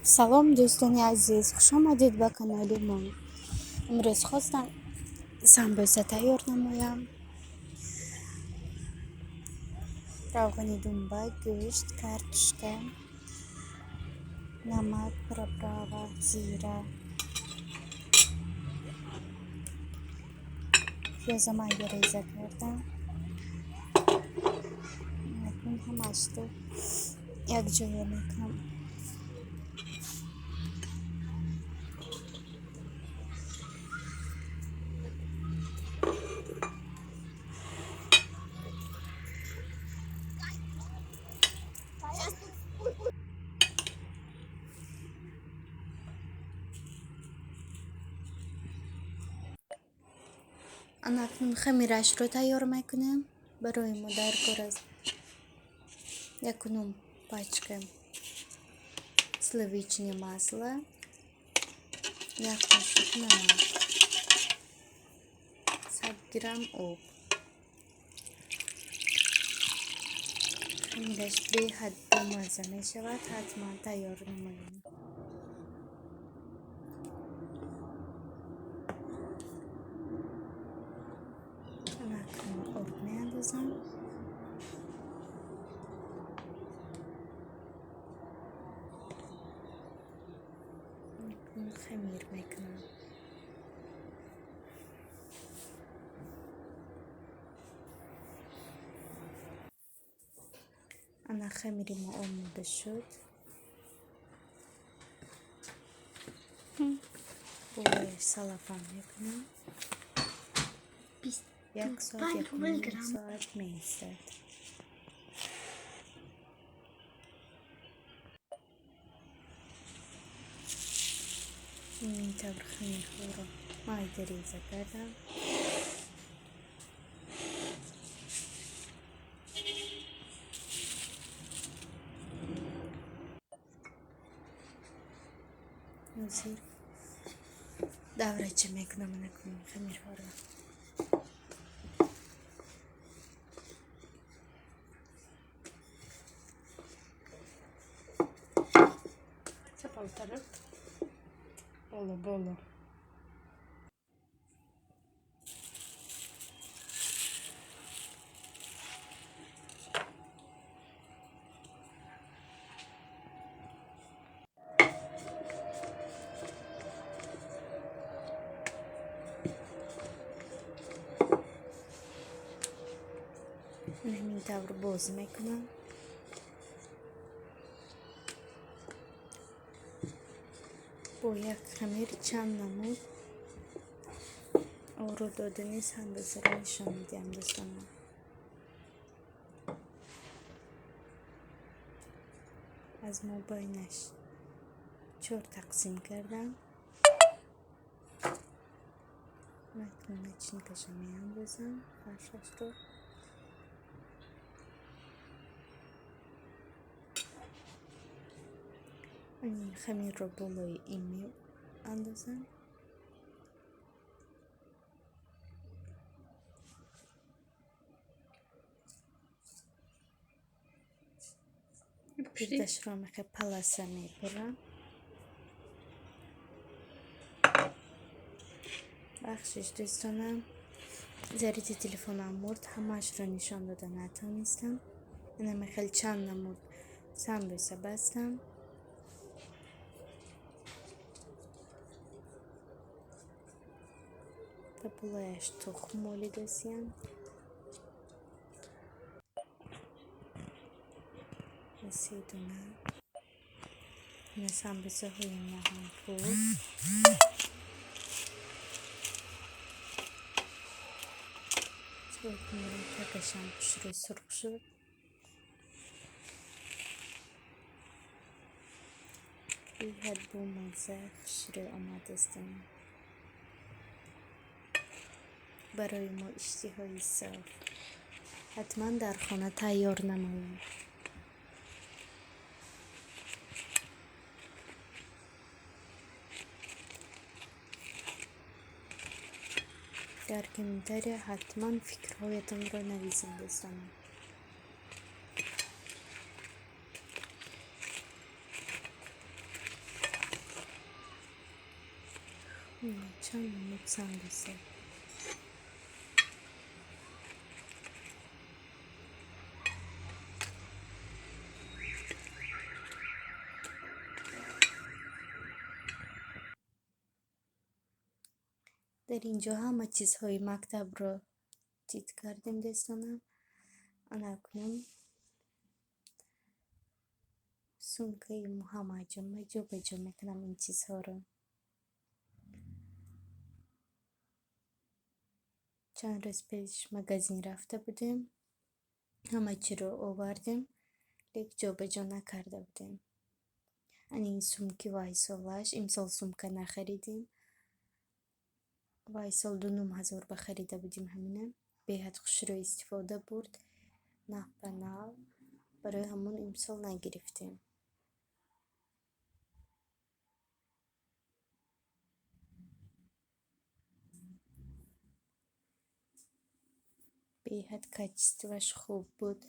Салом, дӯстони азиз, хушомадед ба канали мо. Имрӯз хостам самбӯса тайёр намоям. Равғани думба, гӯшт, картошка, намак, приправа, зира, пиёза майда реза кардам. Акнун ҳамаашро якҷоя мекунам. Ана акнун хамирашро тайёр мекунем. Барои мо даркор аст якунум пачка сливочное масло, як қошуқ намак, 100 грамм об. Хамираш беҳад бомазза мешавад, ҳатман тайёр намоед. Акнун об меандозам. Акнун хамир мекунам. Ана хамири мо омода шуд. Болояш салафан мекунам. Як соат, якуним соат меистад. Ин тавр хамирҳоро майда реза кардам. Ҳозир даврача мекунам анакун хамирҳоро. Це полтори. Боло, боло. Ҳамин тавр боз мекунам. Бо як хамир чанд намуд оро додани самбӯсаро нишон медиҳам, дӯстонам. Аз мобайнаш чор тақсим кардам. Акнун начинкаша меандозам, фаршашро. Ин хамирро болои ин меандозам. Гирдашро мехе паласа мебурам. Бахшиш, дӯстонам, заряди телефонам мурд, ҳамаашро нишон дода натонистам. Ина мехел чанд намуд самбӯса бастам. Ба болояш тухм молидасиям. Се дона. Ина самбӯсаҳои мо ҳам пухт. Такашам хушрӯй сурх шуд. Беҳад бомазза хушрӯй омад, дӯстонам. Барои мо иштиҳои соф. Ҳатман дар хона тайёр намоед. Дар комментария ҳатман фикрҳоятонро нависед, дӯстонам. Чанд намуд самбуса. Дар ин ҷо ҳама чизҳои мактабро тит кардем, дӯстонам. Ана акнун сумкаи Муҳаммадҷон ма ҷобаҷо мекунам ин чизҳоро. Чанд рӯз пеш магазин рафта будем, ҳама чиро овардем, лек ҷобаҷо накарда будем. Ана ин сумки вайсолаш, имсол сумка нахаридем. Вайсол 2500 ба харида будем ҳамина. Беҳад хушрӯ истифода бурд, нав ба нав. Барои ҳамон имсол нагирифтем. Беҳад качествоаш хуб буд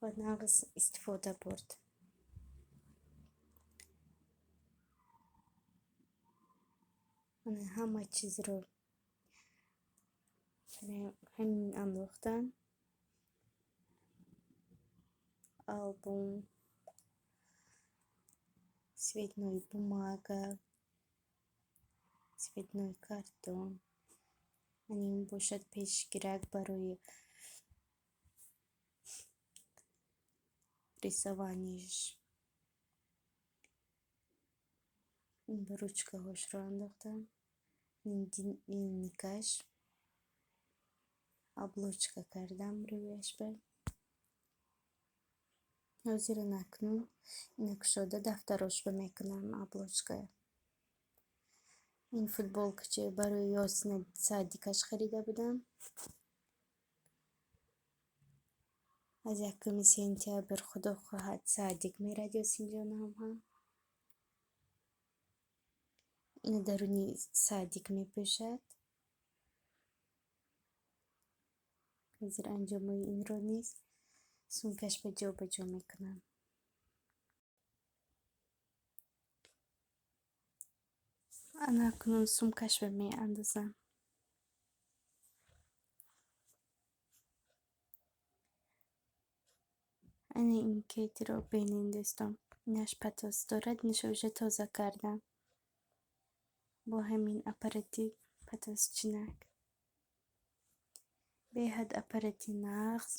ва нағз истифода бурд. Ана ҳама чизро ҳамин андохтам. Албом, цветной бумага, цветной картон. Ана ин бошад пешгирак барои рисованияш. Ин ручкаҳошро андохтам. Ин дневникаш. Обложка кардам рӯяш ба. Ҳозир акнун ина кушода дафтарошба мекунам обложка. Ин футболкача барои Ёсина садикаш харида будам. Аз 1 сентябр худо хоҳад садик мерад Ёсинҷонам ҳам. Ина даруни садик мепӯшад. Ҳозир анҷомои инро низ сумкаш ба ҷобаҷо мекунам. Ана акнун сумкашба меандозам. Ана ин кетиро бинед, дӯстон. Инаш патос дорад, инашо уже тоза кардам. Бо ҳамин аппарати патосчинак. Беҳад аппарати нағз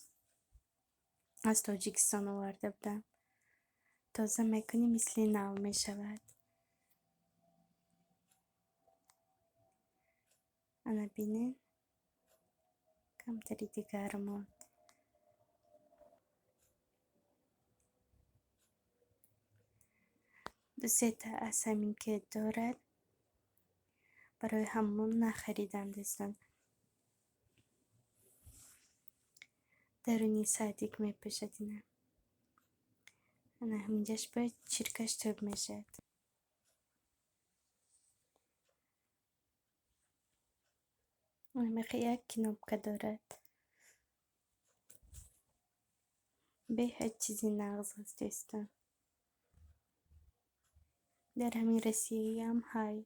аз Тоҷикистон оварда будам. Тоза мекунӣ, мисли нав мешавад. Ана бинед, камтари дигар монд. Ду сета аз ҳамин кет дорад. Барои ҳамон нахаридам, дӯстон. Даруни садик мепӯшад ина. Ана ҳаминҷаш ба чиркаш тӯб мешавад. Як кнопка дорад. Беҳад чизи нағз аст, дӯстон. Дар ҳамин Россияам ҳай.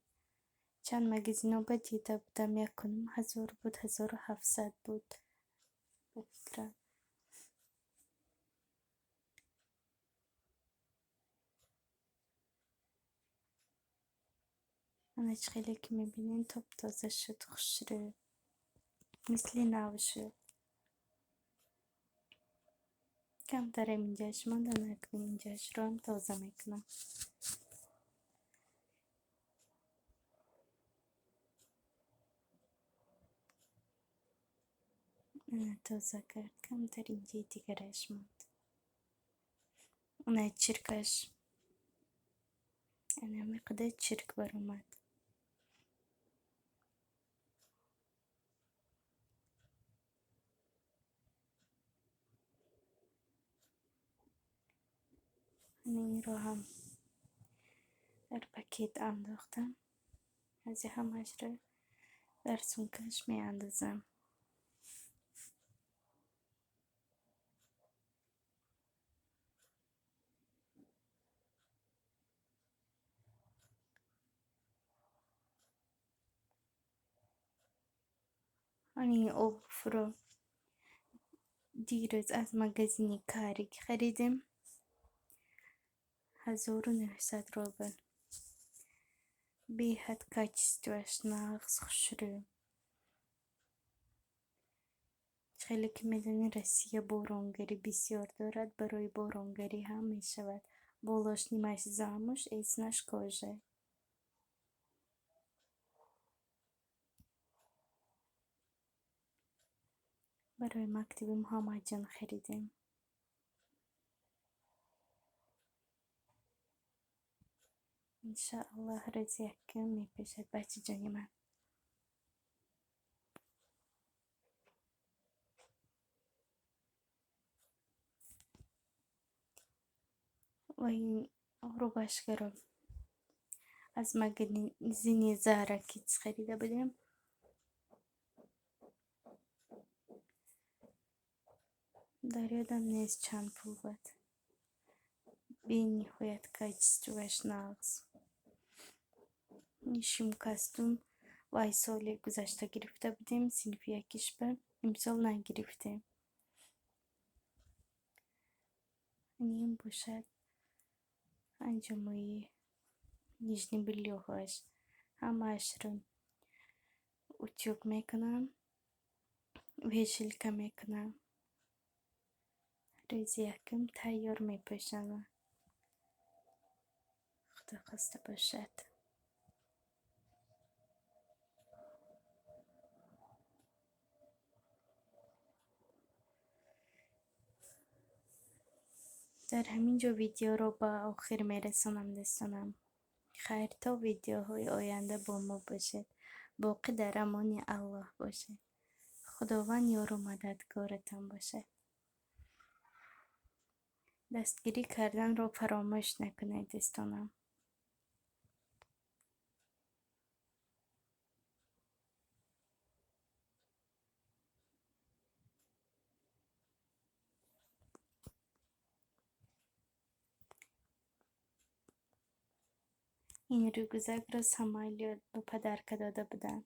Чанд магазино ба дида будам, 1500 буд, 1700 буд. Ба фикрам. Ана чӣ хеле ки мебинед, топ-тоза шуд, хушрӯ. Мисли нав шуд. Камтарам инҷоаш монд, ана акнун инҷоашро ҳам тоза мекунам. Ана тоза кард, камтар инҷои дигараш монд. Ана чиркаш. Ана миқдор чирк баромад. Ана инро ҳам дар пакет андохтам. Ҳозир ҳамаашро дар сумкаш меандозам. Ани обувьро дирӯз аз магазини Карик харидем. 1900 рубл. Беҳад качествоаш нағз, хушрӯ. Хеле ки медонӣ, Россия боронгарӣ бисёр дорад, барои боронгарӣ ҳам мешавад. Болош нимаш замш, эснаш кожа. Барои мактаби Муҳаммадҷон харидем. Иншааллоҳ, рӯзи якум мепӯшад бачаҷони ман. Ва ин рубашкаро аз магазини Зара Кидс харида будем. Дар ёдам нест, чанд пул буд. Бениҳоят качествоаш нағз. Шим костюм вай соли гузашта гирифта будем, синфи якишба, имсол нагирифтем. Ин бошад анҷомои нижний бельёҳояш. Ҳамаашро утюг мекунам, вешалка мекунам. Рӯзи якум тайёр мепӯшонам. Худо хоста бошад. Дар ҳамин ҷо видеоро ба охир мерасонам, дӯстонам. Хайр, то видеоҳои оянда бо мо бошед. Боқӣ дар амони Аллоҳ бошед. Худованд ёру мададгоратон бошад. Дастгирӣ карданро фаромӯш накунед, дӯстонам. Ин рюкзакро Самойлиё ба подарка дода буданд.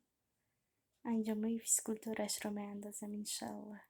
Анҷомои физкультурашро меандозам, иншааллоҳ.